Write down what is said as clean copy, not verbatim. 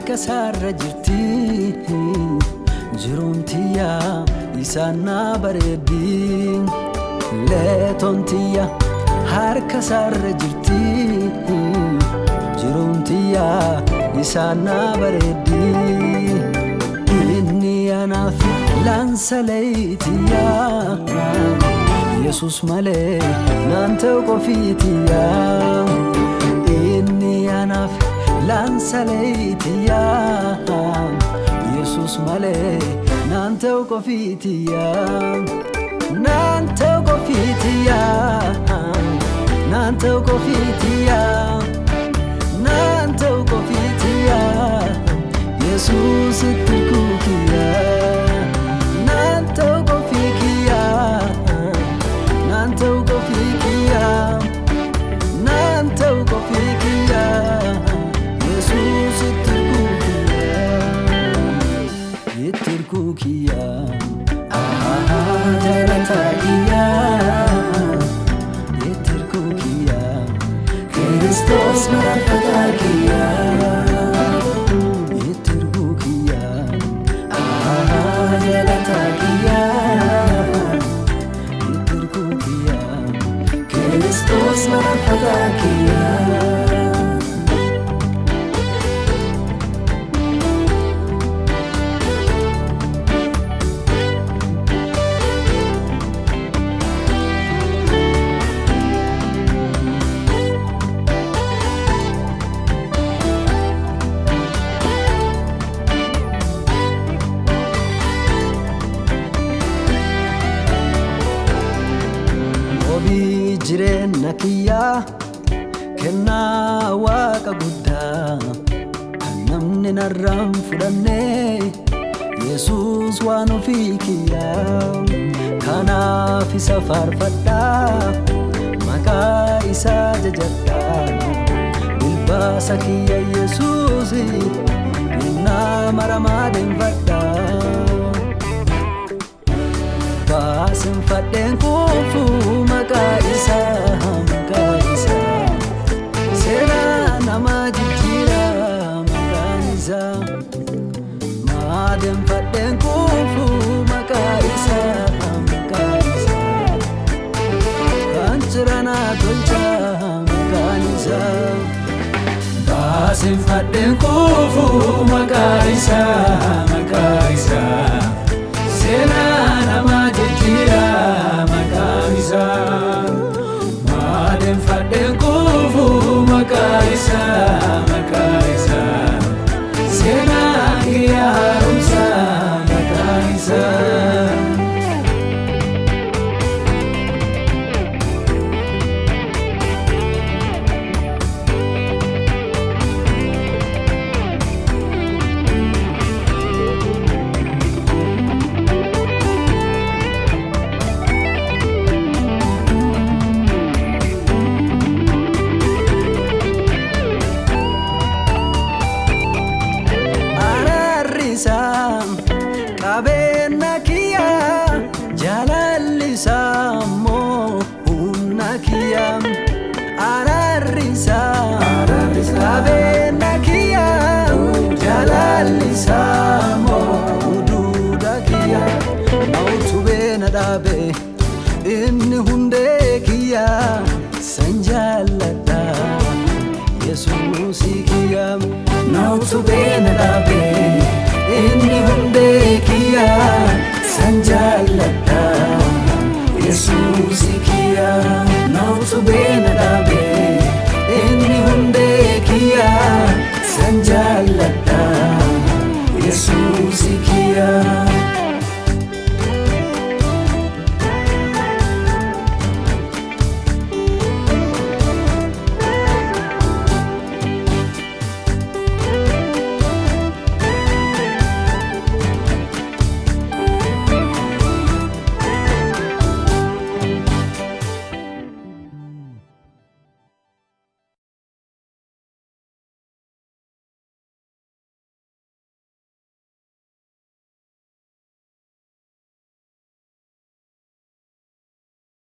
harka isaarra jirti jiruun tiyya isaan na bareeddi leetoon tiyya harka isaarra jirti jiruun tiyya isaan na bareeddi inni anaaf laansa leetiyya Yesus malee naan ta'u qofiitiyya inni anaaf laansa leetiyya Yesus malee naan ta'u qofiitiyya naan ta'u qofiitiyya naan ta'u qofiitiyya naan ta'u qofiitiyya Yesus itti kukiyya naan ta'u qofiikiyya naan ta'u qofiikiyya naan ta'u qofiikiyya Yesus itti kukiyya itti kukiyya jalataa kiyya itti kukiyya Kiristoos mararfataa kiyya itti kukiyya jalataa kiyya itti kukiyya Kiristoos mararfataa kiyya. Wabii jireenya kiyyaa kennaa waaqa guddaa kan namni narraan fudhanne Yesuus waan ofii kiyyaa kanaaf isa faarfadhaa maqaa isaa jajadhaa bilbaasa kiyya Yesuus innaa maramaa deemfadhaa. Baasinfadheen kuufuu maqaa isaa maqaa isaa seenaa nama jijjiira maqaan isaa maadenfadheen kuufuu maqaa isaa maqaa isaa kan ciranaa tolcha maqaan isaa baasinfadheen kuufuu maqaa isaa